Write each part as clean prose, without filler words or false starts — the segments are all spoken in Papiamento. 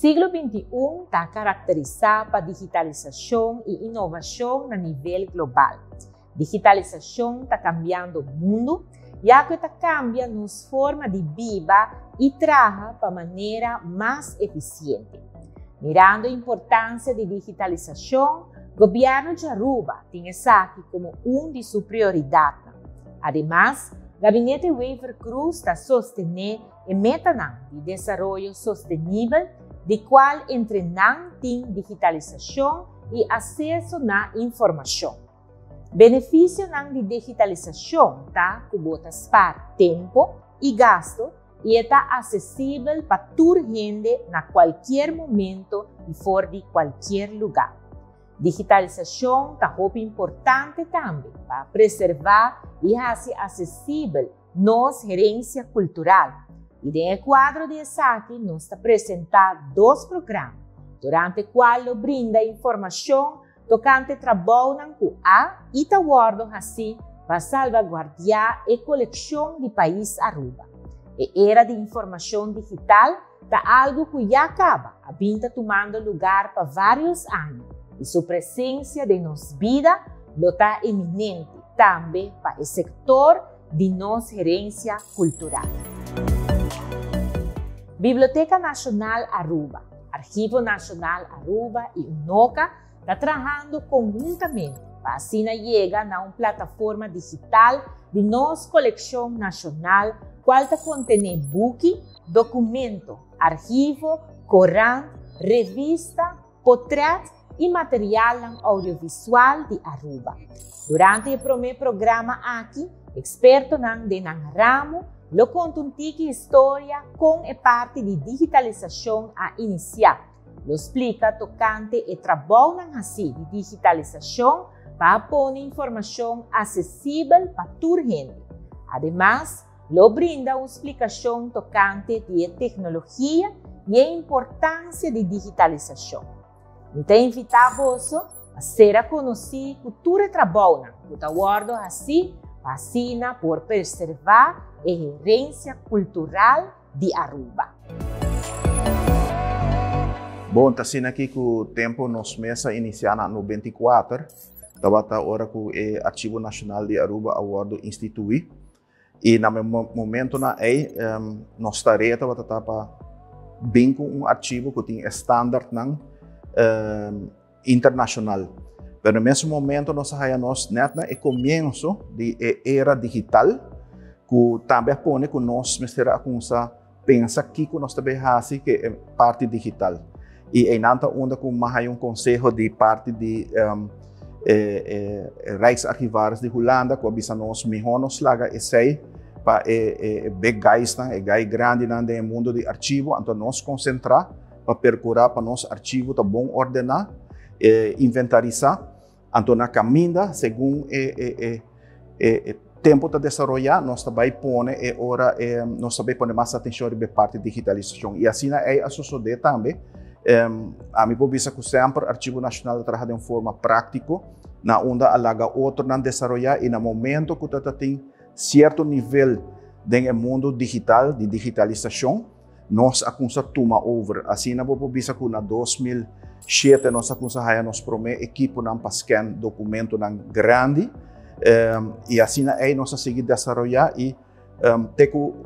Siglo 21 ta karakterisá pa digitalisashon i inovashon na nivel global. Digitalisashon ta kambiando mundu, ya ku e ta kambia nos forma di biba i traha pa manera mas efisiente. Mirando importansia di digitalisashon, Gobièrnu di Aruba tin esaki komo un di su prioridatnan. Ademas, Gabinete Wever-Croes ta sostené e metanan di desaroyo sostenibel, di kual entre nan tin digitalisashon i aseso na informashon. Benefisionan di digitalisashon ta ku bo ta spar tempu i gastu i e ta asesibel pa tur hende na kualkier momento i for di kualkier lugá. Digitalisashon ta hopi importante tambe pa preservá i hasi asesibel nos herensia kultural. I den e kuadro di esaki nos ta presentá dos programa, durante kual lo brinda informashon tokante trabounan ku a i ta wòrdu hasí pa salvaguardiá e kolekshon di pais Aruba. E era di informashon digital ta algu ku ya kaba a bin ta tumando lugar pa vários aña i su presensia den nos bida lo ta eminente tambe pa e sektor di nos herensia kultural. Biblioteka Nashonal Aruba, Archivo Nashonal Aruba i UNOCA ta trahando konhuntamente pa asina yega na un plataforma digital di nos kolekshon nashonal kual ta kontené buki, dokumento, archivo, korant, revista, potrèt i materialnan audiovisual di Aruba. Durante e promé programa aki, ekspertonan den nan ramo lo konta un tiki historia kon e parti di digitalisashon a inisiá. Lo splika tokante e trabounan hasí di digitalisashon pa a pone informashon asesibel pa tur hende. Ademas, lo brinda un splikashon tokante di e teknologia i e importansia di digitalisashon. Mi ta invitá boso pa sera konosí ku tur e trabounan ku ta wòrdu hasí pa asina por preservá e herensia kultural di Aruba. Bon, ta asina aki ku tempu nos mes a inisiá na 94, tabata ora ku e Archivo Nashonal di Aruba a wòrdu instituí. I na momentonan ei nos tarea tabata ta pa bin ku un archivo ku tin e standardnan internashonal. Pero na mesun momento nos a haya nos nèt na e komienso di e era digital ku tambe a pone ku nos mester a kuminsá pensa kiko nos ta bay hasi ke e parti digital. I einan ta unda ku mi a haya un konseho di parti di e e Rijksarchivaris di Hulanda ku a bisa nos mihó nos laga esei pa e e big guysnan, e guy grandinan den e mundo di archivo, anto nos konsentrá pa perkurá pa nos archivo ta bon ordená, inventarisá. Anto na kaminda, segun e e e e tempu ta desaroyá, nos ta bai pone e ora e nos ta bai pone mas atenshon riba e parti digitalisashon. I asina ei a sosodé tambe. Ami por bisa ku semper Archivo Nashonal a traha den un forma práktiko, na unda a laga otronan desaroyá i na momento ku ta ta tin sierto nivel den e mundu digital, di digitalisashon, Nos a kumsa tuma over. Asina bo por bisa ku na 2007 nos a kumsa haya nos promé ekiponan pa scan dokumentonan grandi. I asina ei nos a sigui desaroyá i te ku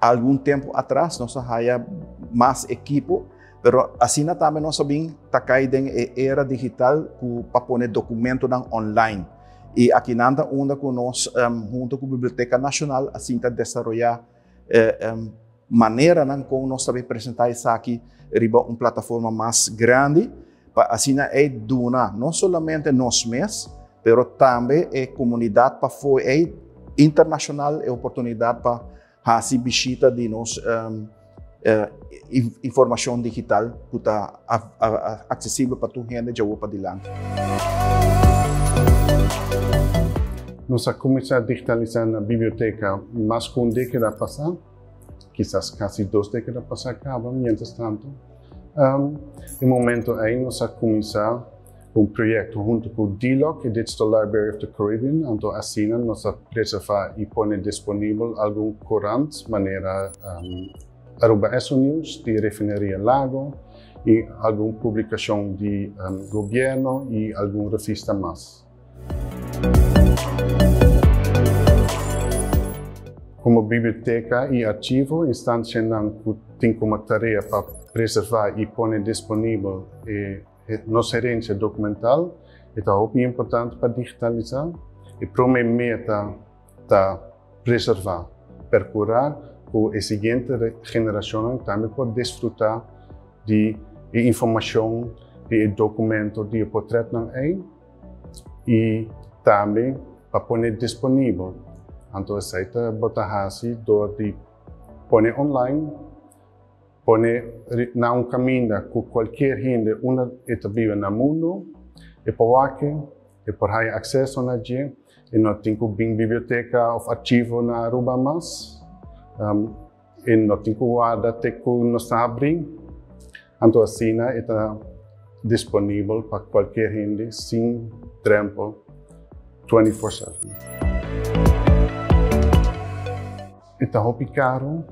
algun tempu atras nos a haya mas ekipo. Pero asina tambe nos a bin ta kai den e era digital ku pa pone dokumentonan online. I akinan ta unda ku nos hunto ku Biblioteka Nashonal a sinta desaroyá maneranan kon nos ta bay presenta esaki riba un plataforma mas grandi pa asina ei duna no solamente nos mes pero tambe e komunidat pafó ei internashonal e oportunidat pa hasi bishita di nos informashon digital ku ta aksesibel pa tur hende djawo padilanti. Nos a kuminsá digitalisá na biblioteka mas ku un dékada pasá, kisas kasi dos dékada pasá kaba, miéntras tantu. E momento ei nos a kuminsá un proyekto huntu ku DLOC, e Digital Library of the Caribbean, anto asina nos a preservá i pone disponibel algun korant manera Aruba Esso News di Refineria Lago i algun publikashon di gobièrnu i algun revista mas. Komo biblioteka i archivo, instansianan ku tin komo tarea pa preservá i pone disponibel e nos herensia dokumental, e ta hopi importante pa digitalisá. E promé meta ta preservá, perkurá ku e siguiente generashonnan tambe por disfrutá di e informashon, di e dokumento, di e portretnan ei i tambe pa pone disponibel. Anto esei ta bo ta hasi dor di pone online, pone na un kaminda ku kualkier hende unda e ta biba na mundu e por wak e por haña akseso na dje e no tin ku bin biblioteka òf archivo na Aruba mas. E no tin ku warda te ku nos ta habrí. Anto asina e ta disponibel pa kualkier hende sin drempel 24/7. E ta hopi karu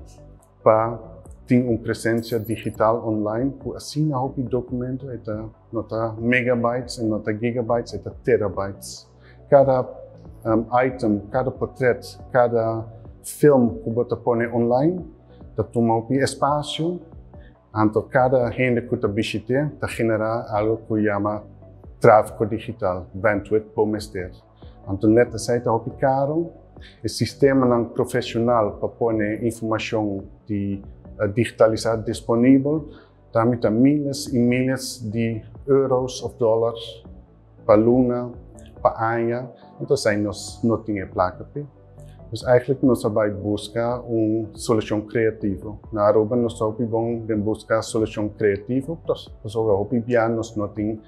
pa tin un presensia digital online ku asina hopi dokumento, e ta no ta megabytes e no ta gigabytes, e ta terabytes. Kada item, kada portret, kada film ku bo ta pone online ta tuma hopi espasio, anto kada hende ku ta bishit'é ta generá algu ku yama tráfiko digital, bandwidth bo mester. Anto nèt esei ta hopi karu. E sistemanan profeshonal pa pone informashon di digitalisá disponibel tambe ta miles i miles di euros òf dòlars pa luna, pa aña, anto esei nos no tin e plaka p'e. Dus eigenlijk nos a bai buska un solushon kreativo. Na Aruba nos ta hopi bon den buska solushon kreativo, pasobra hopi bia nos no tin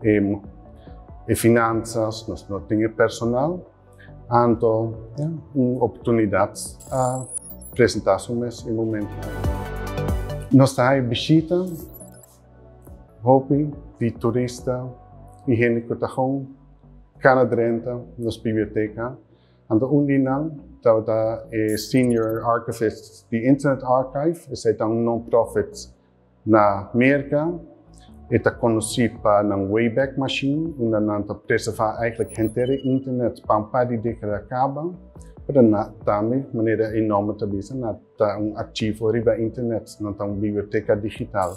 e finansas, nos no tin e personal. Anto ya, un oportunidat a presentá su mes e momento. Nos ta haña bishita hopi di turista i hende ku ta gewoon kana drenta nos biblioteka. Anto un di nan tabata e senior archivist di Internet Archive, esei ta un non-profit na Merka. E ta konosí pa nan Wayback Machine, unda nan ta preservá eigenlijk henter e internet pa un par di dékada kaba. Pero na tambe, manera e nòmber ta bisa, na ta un archivo riba internet, nan ta un biblioteka digital.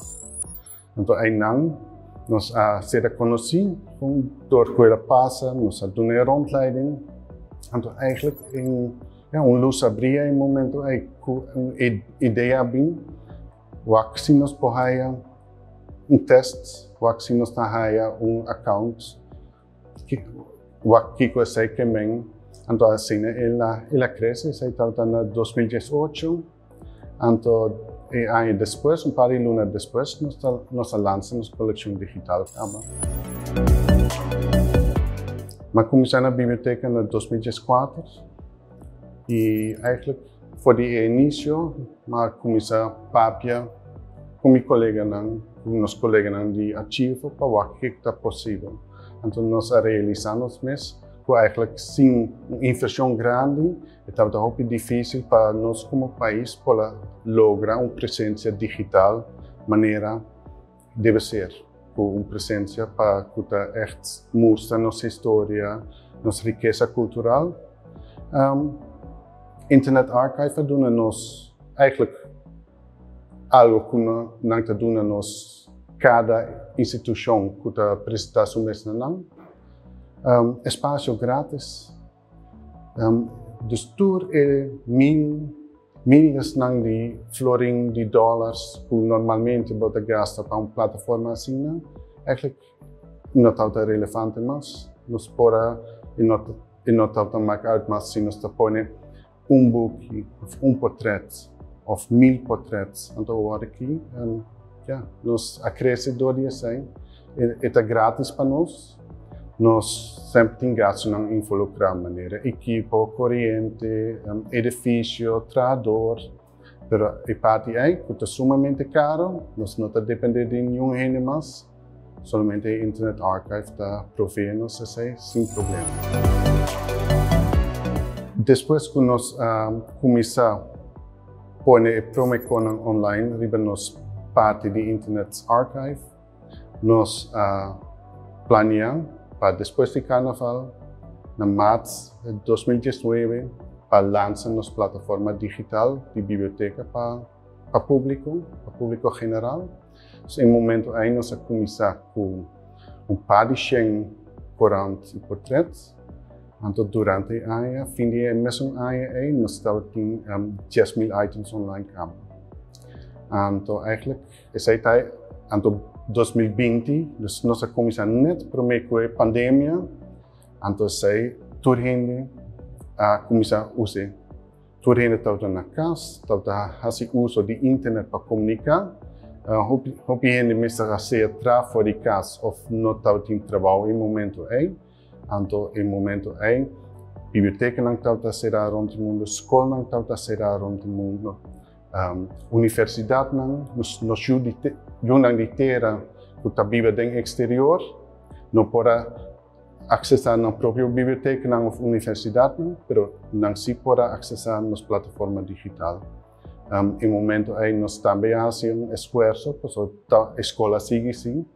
Anto einan nos a sera konosí ku dor ku el a pasa, nos a duna e rondleiding. Anto eigenlijk in, ja, un lus a bria e momento ei ku un idea a bin, wak si nos por haya un test, wak si nos ta haya un account. Wak kiko esei ke men. Anto asina el a el a krese, esei tabata na 2018. Anto e aña despues, un par di luna despues, nos ta nos a lansa nos kolekshon digital kaba. Mi a kuminsá na biblioteka na 2014 i eigenlijk for di e inisio mi a kuminsá papia ku mi koleganan, ku nos koleganan di archivo pa wak kiko ta posibel. Anto nos a realisá nos mes ku eigenlijk sin un invershon grandi e tabata hopi difísil pa nos komo pais por a logra un presensia digital manera debe ser, ku un presensia pa ku ta ègt mustra nos historia, nos rikesa kultural. Internet Archive a duna nos eigenlijk algo ku nan ta duna nos kada institushon ku ta presentá su mes na nan. Espasio gratis. Dus tur e mil, milesnan di florin, di dòlars ku normalmente bo ta gasta pa un plataforma asina, eigenlijk no tabata relevante mas. Nos por a, e no e no tabata mak uit mas si nos ta pone un buki of un portret of 1000 portret. Anto awor aki, ja, nos a krese dor di esei. E ta gratis pa nos. Nos semper tin gastunan involukrá manera ekipo, koriente, edifisio, trahador. Pero e parti ei ku ta sumamente karo, nos no ta dependé di niun hende mas. Solamente e Internet Archive ta provee nos esei sin problema. Despues ku nos a kuminsá pone e prome konan online riba nos parti di Internet Archive. Nos a planea pa despues di Carnaval, na maart 2019, pa lansa nos plataforma digital di biblioteca pa publico, pa publico general. So, e momento ey nos a cuminsa cu un par di 100 corant y portret. Anto durante e aña, fin di mesun aña ey, nos tabatin 10 mil items online caba. Anto eigenlijk, esey ta anto 2020, dus nos a cuminsa net prome cu e pandemia, anto esey tur hende a cuminsa usa. Tur hende tabata na cas, tabata haci uso di internet pa comunica. Hopi, hopi hende mester a sea traha for di cas of no tabatin trabou e momento ey. Anto e momento ey, bibliotecanan tabata cera rond di mundo, scolnan tabata cera rond di mundo, universidadnan, nos yunan di tera cu ta biba den exterior, no por a accesa nan propio bibliotecanan of universidadnan, pero nan si por a accesa nos plataforma digital. E momento ey nos tambe a haci un esfuerzo, pasobra ta e scol a sigui si,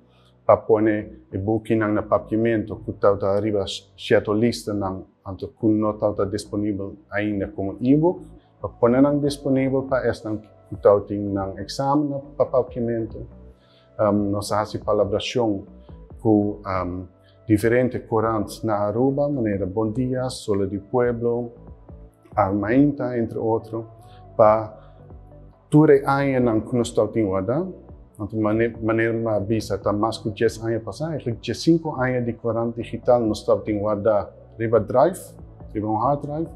pa pone e bukinan na Papiamento cu tabata ariba cierto listanan anto cu no tabata disponibel ainda como e-book, pa pone nan disponibel pa esnan cu tabatin nan examen na pa Papiamento. Nos a haci palabracion cu diferente corant na Aruba, manera Bon Dia, Sole di Pueblo, Armainta, entre otro, pa tur e añanan cu nos tabatin warda. Anto manera mi a bisa ta mas cu 10 aña pasa, eigenlijk 15 aña di corant digital nos tabatin warda riba drive, riba un hard drive.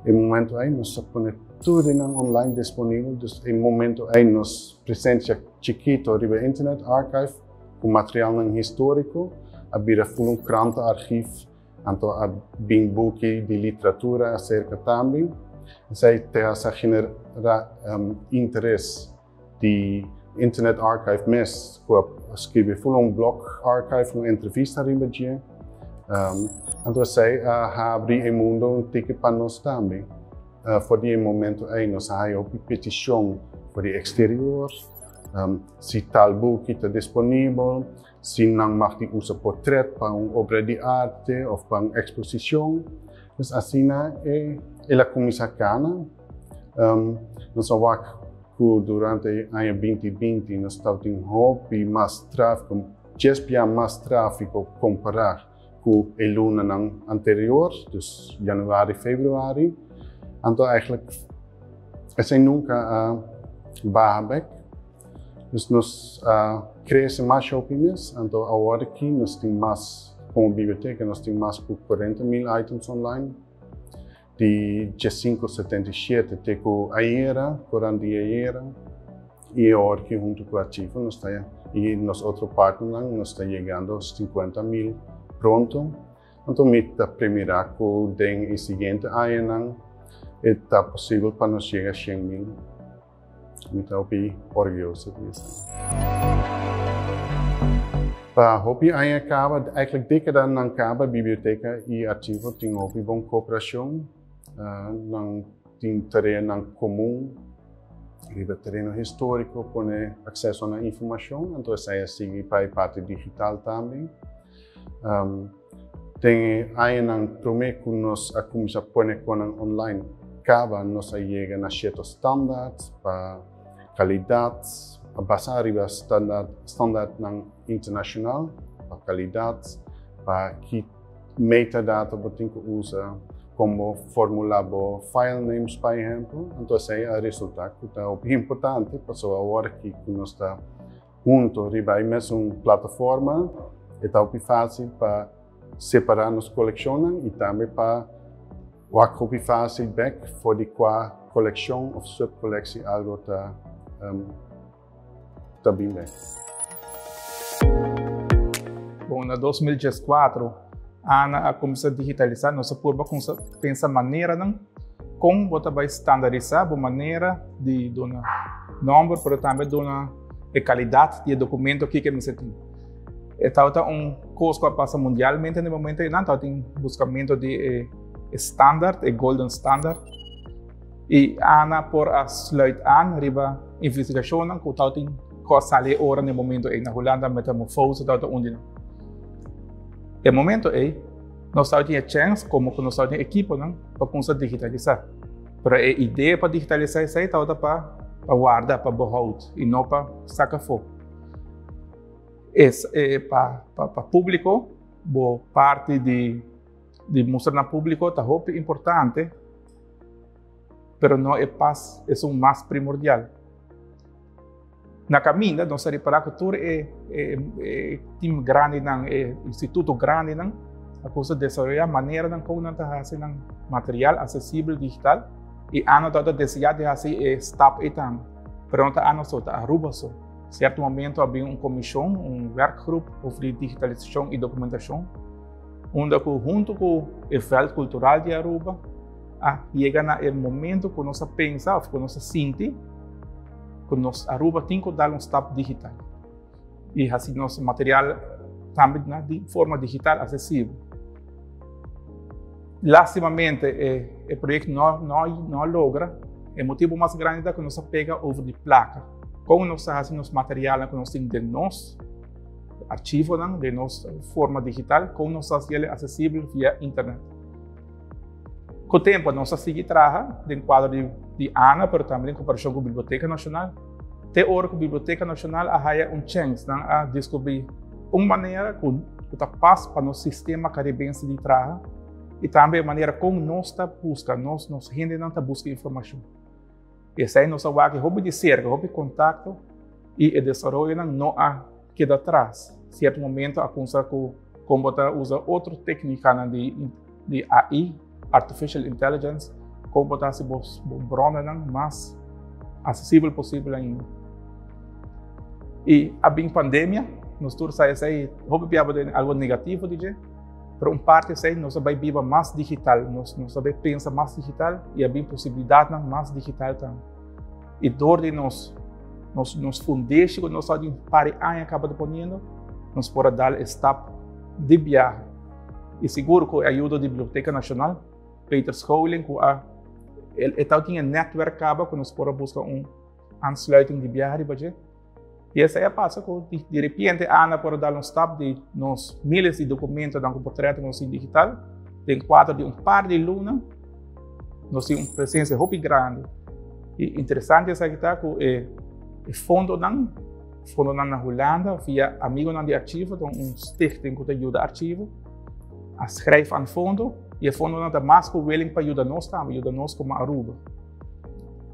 E momento ey nos a pone tur di nan online disponibel, dus e momento ey nos presencia chikito riba Internet Archive cu materialnan historico a bira full un krantenarchief. Anto a bin buki di literatura acerca tambe. Esey te a genera interes di Internet Archive mes, cu a scribi full un blog archive, un entrevista riba dje. Anto esey a habri e mundo un tiki pa nos tambe. For di e momento ey nos a haya hopi peticion for di exterior, si tal buki ta disponibel, si nan mag di usa portret pa un obra di arte of pa un exposicion. Dus asina el a cuminsa cana. Nos a wak cu durante aña 2020 nos tabatin hopi mas trafico, djes bia mas trafico compara cu e lunanan anterior, dus januari, februari. Anto eigenlijk esey nunca a baha bek. Dus nos a crece mas hopi mes, anto awor aki nos tin mas, como biblioteca, nos tin mas cu 40 mil items online. Di 1577 te cu ayera, corant di ayera, y awor aki hunto cu Archivo nos ta, y nos otro partnernan, nos ta yegando 50 mil pronto. Anto mi ta premira cu den e siguiente añanan e ta posibel pa nos yega 100 mil. Mi ta hopi orguyoso di esaki. Pa hopi aña caba, eigenlijk decadanan caba, biblioteca y archivo tin hopi bon cooperacion. Nan tin tareanan comun riba tereno historico, pone acceso na informacion, anto esei a sigui pa e parti digital tambe. Den e añanan prome cu nos a cuminsa pone conan online caba, nos a yega na cierto standaard pa calidad, a basa riba standaardnan internacional pa calidad, pa ki metadata bo tin cu usa, con bo formula bo file names, pa ehempel. Anto esey a resulta cu ta hopi importante, pasobra awor aki cu nos ta hunto riba e mesun plataforma, e ta hopi facil pa separa nos coleccionnan y tambe pa wak hopi facil bek for di cua coleccion of subcolectie algo ta bin bek. Bon, na 2014, Ana a cuminsa digitalisa, nos a purba cuminsa pensa maneranan con bo ta bay standardisa bo manera di duna nomber, pero tambe duna e calidad di e documento ki ke mester tin. E tabata un cos cu a pasa mundialmente na e momento einan, tabatin buscamento di e standard, e golden standard. Y Ana por a sluit aan riba investigacionnan cu tabatin. ku a sali e ora na e momento ei na Hulanda, Metamorfose tabata un di nan. E momento ei nos tabatin e chèns komo ku nos tabatin ekiponan pa kumsa digitalisá. Pero e idea pa digitalisá esei tabata pa pa warda, pa behoud i no pa saka afó. Es e pa pa públiko bo parti di di mustra na públiko ta hopi importante, pero no e pas esun mas primordial. Na kaminda nos a ripará ku tur e e team grandinan, e instituto grandinan a kusa desaroyá maneranan kon nan ta hasi nan material asesibel digital i ano tabata deseá di hasi e stap ei tambe. Pero no ta ano so, ta Aruba so. Sierto momento a bin un komishon, un werkgroep over di digitalisashon i dokumentashon, unda ku huntu ku e vèlt kultural di Aruba a yega na e momento ku nos a pensa òf ku nos a sinti ku nos Aruba tin ku dal un stap digital i hasi nos material tambe na di forma digital asesibel. Lastimamente e, e proyecto no, no, no a logra. E motibo mas grandi ta ku nos a pega over di plaka. Kon nos ta hasi nos materialnan ku nos tin den nos archivonan, den nos forma digital, kon nos ta hasi el asesibel via internet. Ku tempu nos a sigui traha den kuadro di di ANA, pero tambe den koperashon ku Biblioteka Nashonal. Te ora ku Biblioteka Nashonal a haya un chèns, nan a deskubrí un manera ku ku ta pas pa nos sistema karibense di traha i tambe e manera kon nos ta buska, nos nos hendenan ta buska informashon. Esei nos a wak hopi di serka, hopi kontakto i e desaroyonan no a keda atras. Sierto momento a kumsa ku kon bo ta usa otro téknikanan di di AI, Artificial Intelligence, kon bo ta hasi bo bronnanan mas asesibel posibel ainda. I a bin pandemia, nos tur sa esei hopi bia bo den algo negativo di dje, pero un parti esei nos a bai biba mas digital, nos nos a bai pensa mas digital i a bin posibilidatnan mas digital tambe. I dor di nos nos nos fundeshi ku nos a di un par di aña kaba ta poniendo, nos por a dal e stap di biaha. I sigur ku e ayudo di Biblioteka Nashonal, Peter Scholing ku a e tabatin e netwerk kaba ku nos por a buska un aansluiting di biaha riba dje. I esei a pasa ku di di repente Ana por a dal un stap di nos miles di dokumentonan ku portretnan ku nos tin digital den kuadro di un par di luna nos tin un presensia hopi grandi. I interesante esaki ta ku e e fondonan Fondonan na Hulanda via Amigonan di Archivo, ta un stichting ku ta yuda archivo, a schrijf aan fondo i e fondonan ta mas ku willing pa yuda nos tambe, yuda nos komo Aruba.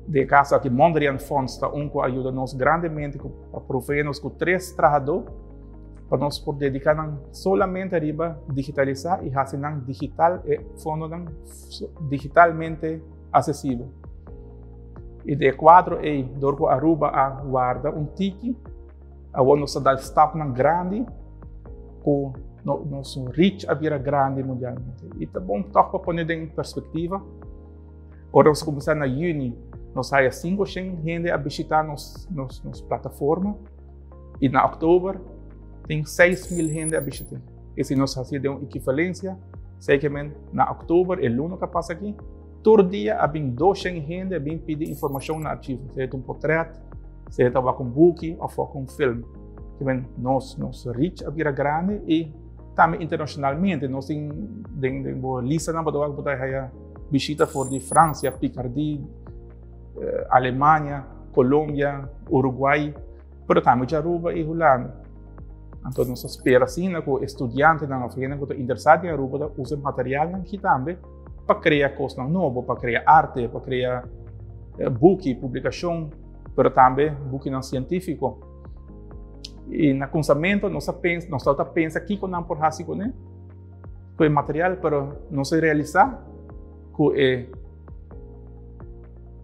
Den e kaso aki Mondriaan Fonds ta un ku a yuda nos grandemente ku a provee nos ku tres trahadó pa nos por dediká nan solamente riba digitalisá i hasi nan digital e fondonan digitalmente asesibel. I di e kuadro ei, dor ku Aruba a warda un tiki, awor nos ta dal stapnan grandi ku nos reach a bira grandi mundialmente. I ta bon tòg pa pone den perspektiva. Ora nos kuminsá na yüni, nos haya 500 hende a bishitá nos nos nos plataforma i na òktober tin 6000 hende a bishit'é. I si nos hasié den un ekivalensia, sekemen na òktober, e luna ku a pasa aki, Tur dia a bin doshen hende a bin pidi informashon na archivo, sea ta un potrèt, sea ta wak un buki òf wak un film. Kimen nos nos reach a bira grandi i tambe internashonalmente nos tin den den bo listanan bo ta wak bo ta haya bishita for di Fransia, Picardie, Alemania, Colombia, Uruguay, pero tambe dje Aruba i Hulanda. Anto nos ta spera asina ku e studiantenan òf hende ku ta interesá den Aruba ta usa e materialnan aki tambe. pa krea kosnan nobo, pa krea arte, pa krea eh, buki, publikashon, pero tambe bukinan sientífiko. I na kunsamentu nos a pensa, nos tabata pensa kiko nan por hasi kuné, ku e material, pero nos a realisá ku e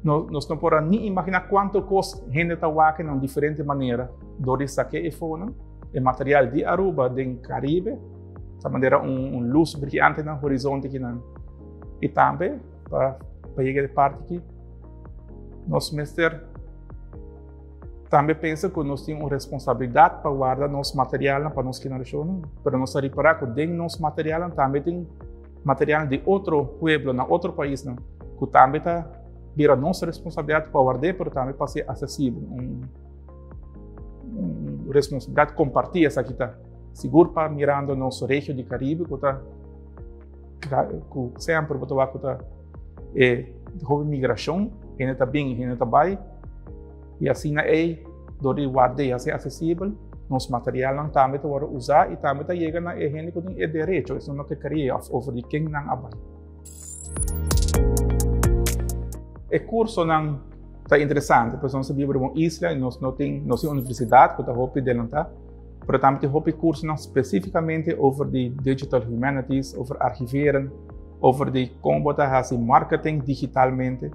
no, nos no por a ni imaginá kuantu kos hende ta wak na un diferente manera dor di saké e fonan, e material di Aruba den Caribe, Ta manera un, un luz brillante na horizonte kinan. I tambe pa pa yega de parti ki nos mester tambe pensa ku nos tin un responsabilidad pa guarda nos materialnan pa nos generashonnan, pero nos a ripará ku den nos materialnan tambe tin material di otro pueblo na otro paisnan ku tambe ta bira nos responsabilidad pa guard'é, pero tambe pa ser asesibel. Un responsabilidat kompartí esaki ta sigur pa mirando nos regio di Karibe ku ta ku semper bo ta wak ku ta e hopi migrashon, hende ta bin i hende ta bai i asina ei dor di ward'é i hasié aksesibel nos materialnan tambe ta wòrdu usá i tambe ta yega na e hende ku tin e derecho, esun no ke krie òf over di ken nan a bai. E kursonan ta interesante, pasobra nos ta biba riba un isla i nos no tin, nos tin universidat ku ta hopi delantá, pero tambe tin hopi kursonan spesífikamente over di digital humanities, over archiveren, over di kon bo ta hasi marketing digitalmente.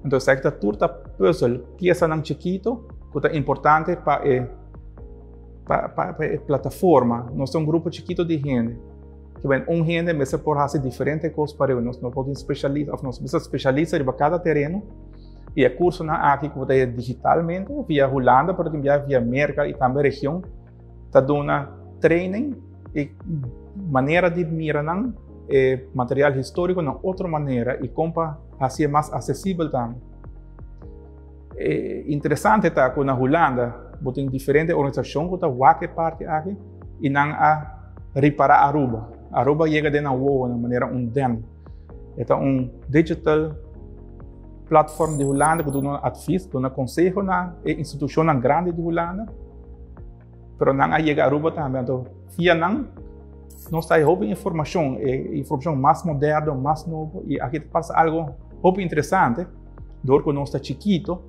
Anto esaki ta tur ta pùzel, piesanan chikito ku ta importante pa e pa pa e plataforma. Nos ta un grupo chikito di hende. Ke ben un hende mester por hasi diferente kos pa riba. Nos no por tin spesialista òf nos mester spesialista riba kada tereno. I e kursonan aki ku bo ta haya digitalmente via Hulanda, pero tin bia via Merka i tambe region ta duna training i manera di mira nan e material históriko na otro manera i kon pa hasié mas asesibel tambe. E interesante ta ku na Hulanda bo tin diferente organisashon ku ta wak e parti aki i nan a ripará Aruba. Aruba yega den nan wowo na manera un den. E ta un digital platform di Hulanda ku duna advis, duna konseho na e institushonnan grandi di Hulanda. Pero nan a yega Aruba tambe, anto via nan nos ta hopi informashon, e informashon mas moderno, mas nobo i aki ta pasa algo hopi interesante, dor ku nos ta chikito,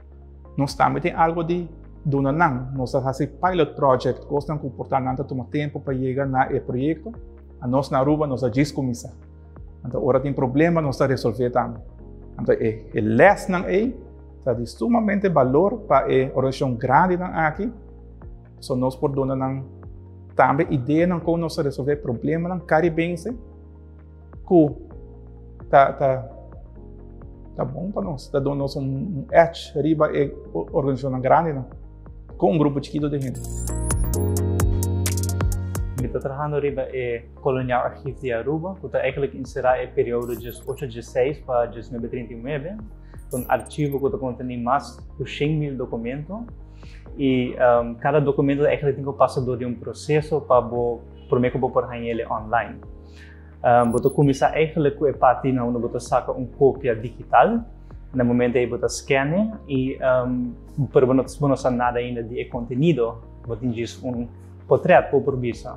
nos tambe tin algo di duna nan. Nos ta hasi pilot project, kosnan ku por ta nan ta tuma tempu pa yega na e proyekto, anos na Aruba nos a djis kuminsá. Anto ora tin problema nos ta resolvé tambe. Anto e e lèsnan ei ta di sumamente balor pa e organisashon grandinan aki, so nos por duna nan tambe ideanan kon nos ta resolvé problemanan karibense ku ta ta ta bon pa nos, ta duna nos un edge riba e organisashonnan grandinan. Ku un grupo chikitu di hende. Mi ta trahando riba e Koloniaal Archief di Aruba, ku ta eigenlijk enserá e periodo djes ocho djes seis pa djes nuebe trinta i nuebe. Ta un archivo ku ta kontení mas ku 100.000 dokumento i kada dokumento eigenlijk tin ku pasa dor di un proseso pa bo promé ku bo por haña el online. Bo ta kuminsá eigenlijk ku e parti na unda bo ta saka un kopia digital. Na momento ei bo ta scan e i pero bo no sa nada ainda di e kontenido, bo tin djis un potret bo por bisa.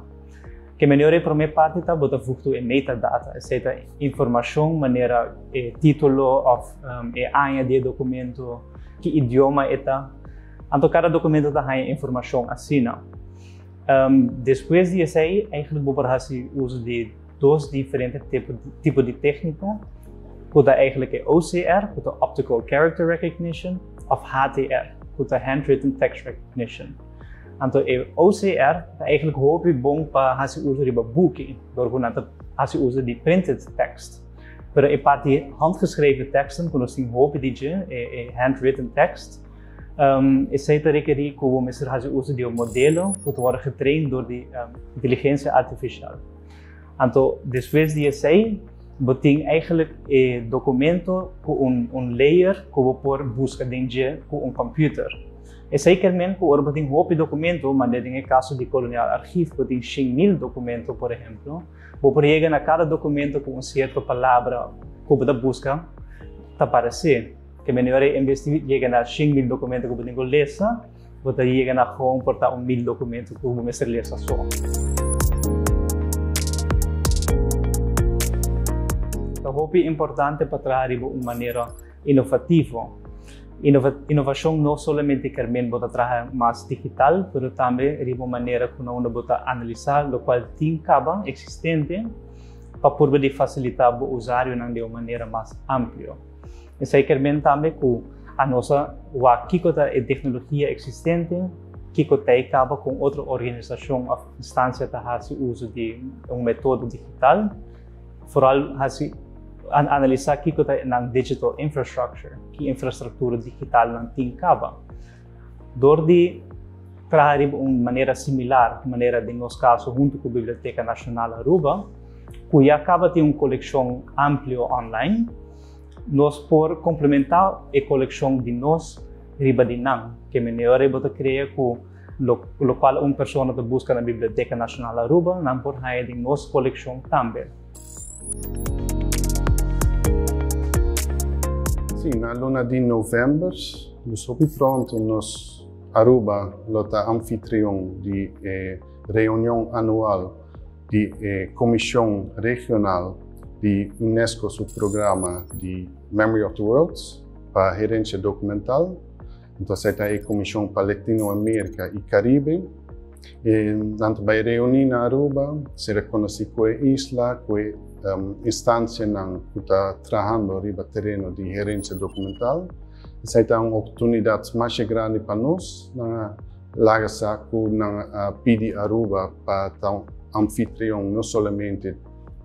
Ke manera e promé parti ta bo ta voeg toe e metadata, esei ta informashon manera e título òf e aña di e dokumento, ki idioma e ta. Anto kada dokumento ta haña informashon asina. Despues di esei eigenlijk bo por hasi uso di dos diferente tipo di téknika ku ta eigenlijk e OCR, ku ta Optical Character Recognition, òf HTR, ku ta Handwritten Text Recognition. Anto e OCR ta eigenlijk hopi bon pa hasi uso riba buki, dor ku nan ta hasi uso di printed text. Pero e parti handgeschreven teksten, ku nos tin hopi di dje, e, e handwritten text, um, esei ta rekerí ku bo mester hasi uso di un modelo ku ta wòrdu getraind dor di um, inteligensia artifisial. Anto despues di esei, bo tin eigenlijk e dokumento ku un, un layer ku bo por buska den dje ku un computer. Esei ker men ku ora bo tin hopi dokumento, manda den e kaso di Kolonial Archief bo tin 100.000 dokumento por ehemplo, bo por yega na kada dokumento ku un sierto palabra ku bo ta buska ta paresé. Ke men ora en bes di yega na 100.000 dokumento ku bo tin ku lesa, bo ta yega na gewoon por ta un mil dokumento ku bo mester lesa so. Ta hopi importante pa traha riba un manera inovativo. Innovacion no solamente kier men bo ta traha mas digital, pero tambe riba un manera cu na unda bo ta analisa locual tin caba existente pa purba di facilita bo usuarionan den un manera mas amplio. Esey kier men tambe cu a nos a wak kico ta e tecnologia existente, kico ta e caba con otro organisacion of instancia ta haci uso di un metodo digital. Vooral hasi analisá kiko ta nan digital infrastructure, ki infrastruktura digital nan tin kaba. Dor di traha riba un manera similar, manera den nos kaso huntu ku Biblioteka Nashonal Aruba, ku ya kaba tin un kolekshon amplio online, nos por komplementá e kolekshon di nos riba di nan. Ke manera bo ta krea ku Locual un persona ta busca na Biblioteca Nacional Aruba, nan por haya den nos coleccion tambe. Si, na luna di november, dus hopi pronto, nos Aruba lo ta anfitrion di e reunion anual di e Comision Regional di UNESCO su programa di Memory of the World pa herencia documental. Anto esei ta e Comision pa Latinoamerica y Caribe. E nan ta bai reuni na Aruba, ser conoci cu e isla, cu e instancianan cu ta trahando riba tereno di herencia documental. Esei ta un oportunidad masha grandi pa nos. Nan a laga sa cu nan a pidi Aruba pa ta un anfitrion no solamente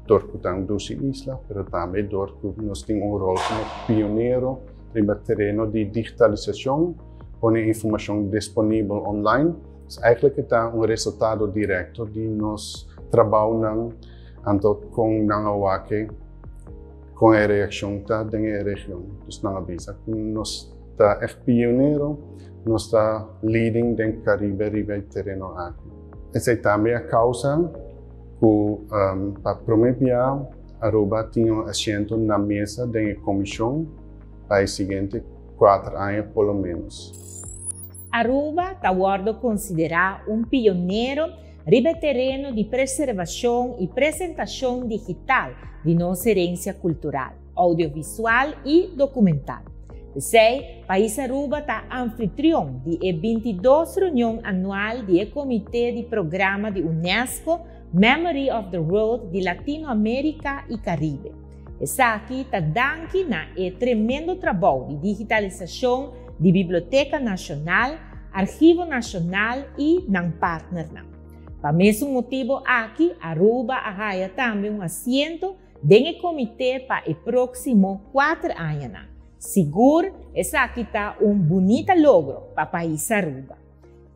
dor cu ta un dushi isla, pero tambe dor cu nos tin un rol como pionero riba tereno di digitalisacion, pone informacion disponibel online. Dus eigenlijk e ta un resultado directo di nos trabounan, anto con nan a wak con e reaccion ta den e region. Dus nan a bisa cu nos ta echt pionero, nos ta leading den Caribe riba e tereno aki. Esey tambe a causa cu pa prome bia Aruba tin un asiento na mesa den e comision pa e siguiente 4 aña por lo menos. Aruba ta wordo considera un pionero riba e tereno di preservacion y presentacion digital di nos herencia cultural, audiovisual y documental. P'esey, pais Aruba ta anfitrion di e 22 reunion anual di e Comite di Programa di UNESCO Memory of the World di Latinoamerica y Caribe. Esaki ta danki na e tremendo trabou di digitalisacion di Biblioteca Nacional, Archivo Nacional y nan partnernan. Pa mesun motibo aki Aruba a haya tambe un asiento den e comite pa e proximo 4 añanan. Sigur esaki ta un bunita logro pa pais Aruba.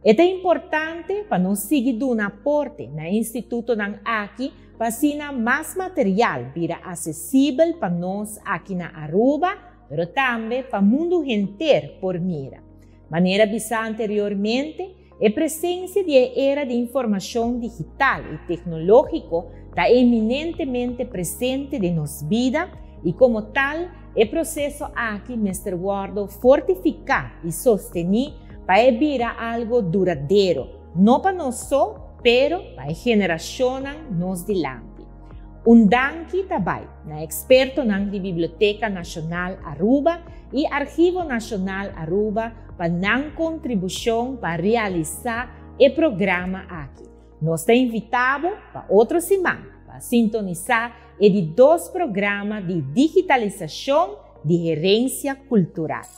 E ta importante pa nos sigui duna aporte na e institutonan aki pa asina mas material bira asesibel pa nos aki na Aruba, pero tambe pa mundu henter por mira. Manera bisa anteriormente, e presencia di e era di informacion digital y tecnologico ta eminentemente presente den nos bida y como tal e proceso aki mester wordo fortifica y sosteni pa e bira algo duradero, no pa nos so, pero pa e generacionnan nos dilanti. Un danki ta bai na expertonan di Biblioteca Nacional Aruba y Archivo Nacional Aruba pa nan contribucion pa realisa e programa aki. Nos ta invita bo pa otro siman pa sintonisa e di dos programa di digitalisacion di herencia cultural.